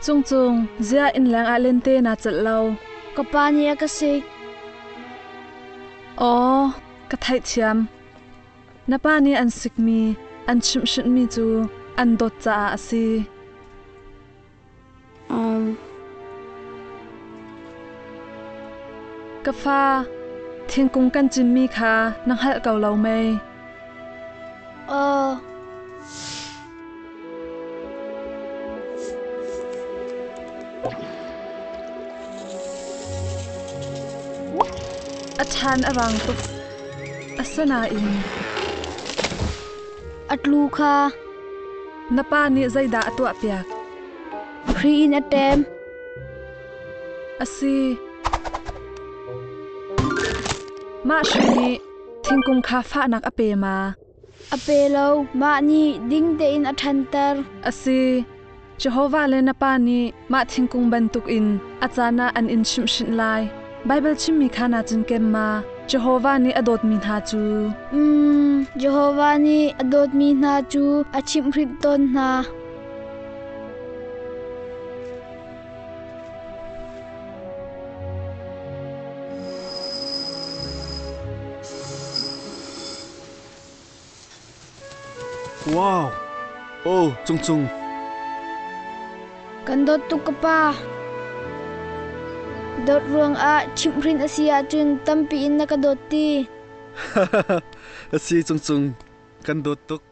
Cungcung, ziah innleng ah lente naa celh lo? Ka pa nih a ka sik. Aw, ka theihthiam. Na pa nih an sikmi, an chimhhrinhmi cu an dawt caah a si. Ka fa, thingkung kan cinmi kha na hngalh ko lo mei? Aw. A ṭhan a rang tuk. Asinain A tlu kha. Na pa nih zeidah a tuahpiak? Hri in a ṭem. A si. Mah hri nih thingkung kha fahnak a pe ma? A pe lo. Mah nih ding tein a ṭhanter. A si. Jehovah le na Pa nih mah thingkung bantukin a caan ah an in chimhhrinh lai. Baibal chimmi kha naa cinken ma? Jehovah nih a dawtmi hna cu Jehovah nih a dawtmi hna cu a chimhhrinh tawn hna. Wow! Oh, Cungcung. Kan dawt tuk ka pa. Dawt ruangah chimhhrin a si ahcun tampi in na ka dawt ti. A si Cungcung, kan dawt tuk.